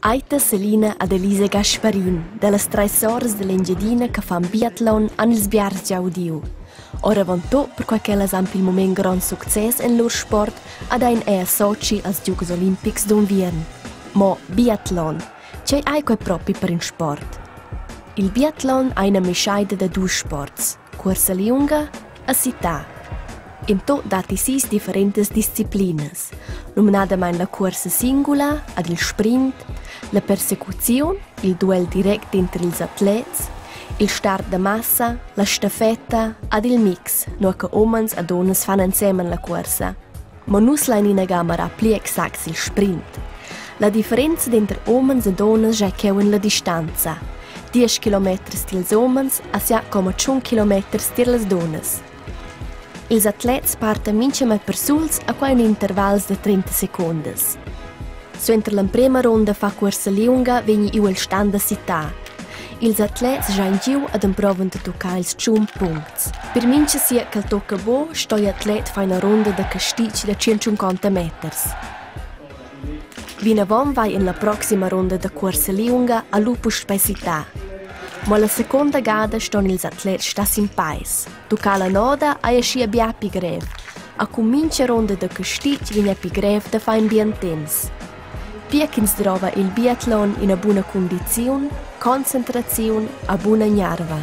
Aita Selina ad Elisa Gasparin dallas treis soras dall'Engiadina che fan biatlon han ils biars gia udiu. Oravontut perquei ch'ellas han pil mument grond success en lur sport ad ein era Sochi als giugs olimpics d'unviern. Mo biatlon, tgei ei quei propi per in sport? Il biatlon ei ina mischeida da dus sports, cuorsa liunga e sittar. In tot datti sis differentas disciplinas, numnadamain la cuorsa singula ad il sprint, la persecuziun, il duel direct denter ils atlets, il start da massa, la staffetta ad il mix, nua che umens e dunnas fan ensemen la cuorsa. Mo nus lein ina gamera pli exact il sprint. La differenza denter umens e dunnas ei cheu en la distanza. Diesch kilometers dils umens a 6,5 kilometers tier las dunnas. Ils atlets partan mintgamai persuls a quei in intervals da 30 secundas. Suenter l'emprema runda fa cuorsa liunga vegn iu el stan da sittar. Ils atlets schain giu ed emprovan da tuccar ils tschun puncts. Per mintga sia ch'el tocca buc, sto igl atlet far ina runda da castitg da 150 meters. Vinavon vai en la proxima runda da cuorsa liunga a lu puspei sittar. Mo la secunda gada ston ils atlets star sin peis. Tuccar la noda ei aschia bia pli grev. A cun mintga runda da castitg vegn ei pli grev da far in bien temps. Pia ch'ins drova il biatlon ina buna cundiziun, concentraziun e buna gnarva.